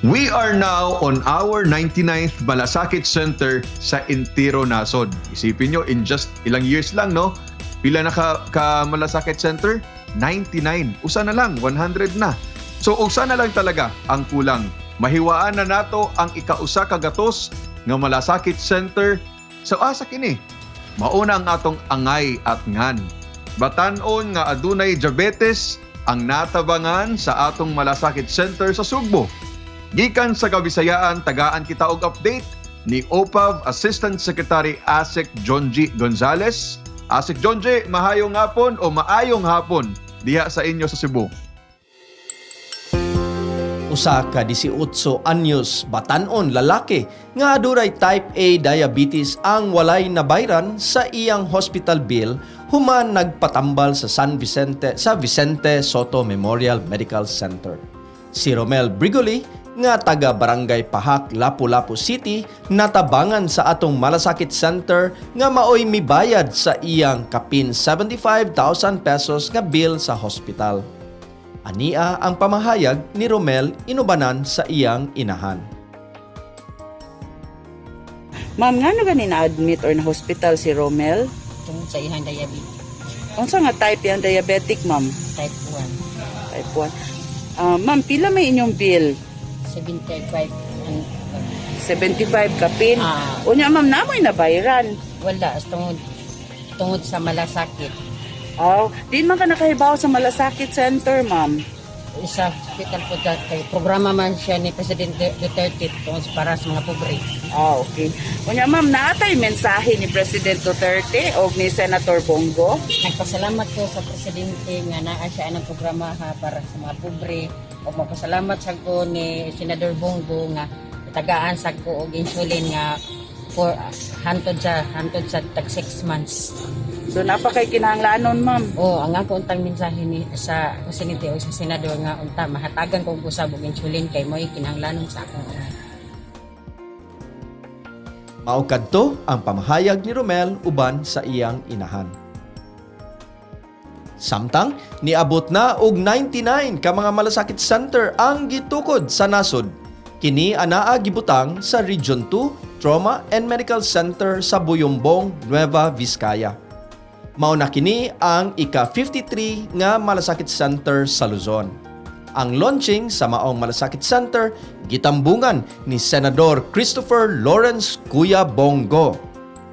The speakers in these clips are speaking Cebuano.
We are now on our 99th Malasakit Center sa Entero Nasod. Isipin nyo, in just ilang years lang, no? Pila na ka Malasakit Center? 99. Usa na lang, 100 na. So usa na lang talaga ang kulang. Mahiwaan na nato ang ikausa ka gatos nga Malasakit Center sa asa kini. Mauna ang atong angay at ngan. Batanon nga adunay diabetes ang natabangan sa atong Malasakit Center sa Sugbo. Gikan sa Kabisayaan, tagaan kita og update ni OPAV Assistant Secretary Asec Jonji Gonzales. Asec Jonji, mahayong hapon o maayong hapon diha sa inyo sa Cebu. Usa ka 18 anyos batanon lalaki nga adunay type A diabetes ang walay nabayran sa iyang hospital bill human nagpatambal sa San Vicente sa Vicente Sotto Memorial Medical Center. Si Romel Brigoli nga taga Barangay Pahak, Lapu-Lapu City, natabangan sa atong Malasakit Center nga maoy mibayad sa iyang kapin 75,000 pesos nga bill sa hospital. Ania ang pamahayag ni Romel inubanan sa iyang inahan. Ma'am, ngano gani na-admit or na-hospital si Romel? Tungod sa iyang diabetes. Unsa nga type yang diabetic, ma'am? Type 1. Type 1. Ah, ma'am, pila may inyong bill? 75 and, 75 kapin. Ah. Unya, ma'am, namoy nabayran. Wala tungod tungod sa malasakit. Oh, di man ka nakahibaw sa Malasakit Center, ma'am. Sa hospital po kay programa man siya ni President Duterte tungod para sa mga pobre. Ah, okay. Unya, ma'am, naatay mensahe ni President Duterte o ni Senator Bong Go? Nagpasalamat ko sa presidente nga naa siya anang programa ha para sa mga pobre, ug magpasalamat sa ko ni Senador Bong Go nga tagaan sa ko og insulin nga for hantod sa tag 6 months. So, napakay kinahanglanon, ma'am. Oh, ang ako untang mensahe ni sa presidente o sa senador nga unta mahatagan ko og usab og insulin kay mo'y kinahanglanon sa akong anak. Mao kadto ang pamahayag ni Romel uban sa iyang inahan. Samtang niabot na og 99 ka mga Malasakit Center ang gitukod sa nasod. Kini anaa gibutang sa Region 2 Trauma and Medical Center sa Buyumbong, Nueva Vizcaya. Mao na kini ang ika-53 nga Malasakit Center sa Luzon. Ang launching sa maong Malasakit Center gitambungan ni Senador Christopher Lawrence Kuya Bong Go,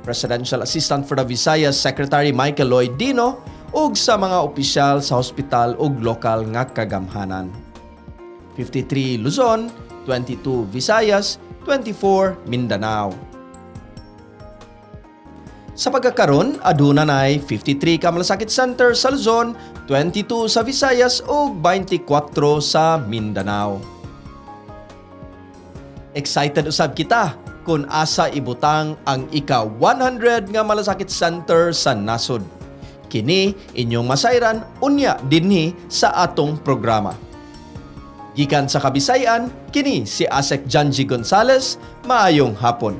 Presidential Assistant for the Visayas Secretary Michael Lloyd Dino ug sa mga opisyal sa hospital ug lokal nga kagamhanan. 53 Luzon, 22 Visayas, 24 Mindanao. Sa pagkakaron, aduna nay 53 ka Malasakit Center sa Luzon, 22 sa Visayas ug 24 sa Mindanao. Excited usab kita kung asa ibutang ang ika-100 nga Malasakit Center sa nasod. Kini inyong masayran unya dinhi sa atong programa. Gikan sa Kabisayan, kini si Asec Janji Gonzales, maayong hapon.